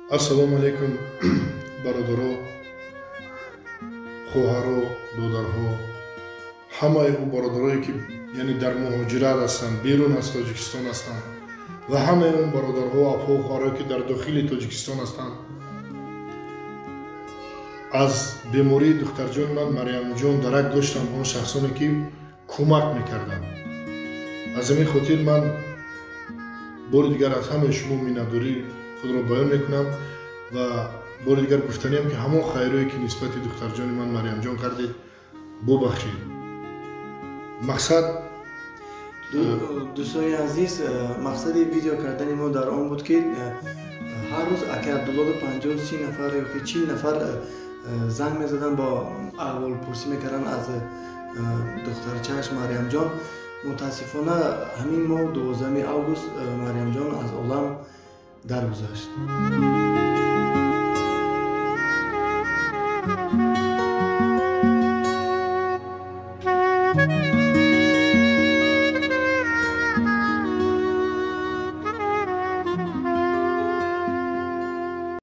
Ассалому алайкум, бародаро, хоҳаро, додарҳо, ҳамаи ӯ бародарое, ки яъне дар муҳоҷират ҳастанд, берун аз Тоҷикистон ҳастанд, ва ҳамаи он бародарҳо, апҳо, хоҳарое, ки дар дохили Тоҷикистон ҳастанд. Аз бемории духтарҷони ман Марьямҷон дарак доштам он шахсоне, ки кӯмак мекарданд. Аз ҳамин хотир ман бори дигар аз ҳамаи шумо миннатдории худро баён мекунам ва бори дигар гуфтаниям, ки ҳамон хайрое, ки нисбати духтарҷони ман Марьямҷон кардед, бубахшед. Мақсад Дӯстони азиз, мақсади видео кардани мо дар он буд, ки ҳар рӯз ака Абдулло 50-30 нафар ёки 40 нафар занг мезаданд, бо аҳволпурсӣ мекарданд аз духтарчааш Марьямҷон. Мутаассифона, ҳамин моҳ, 12 август, Марьямҷон аз олам даргузашт.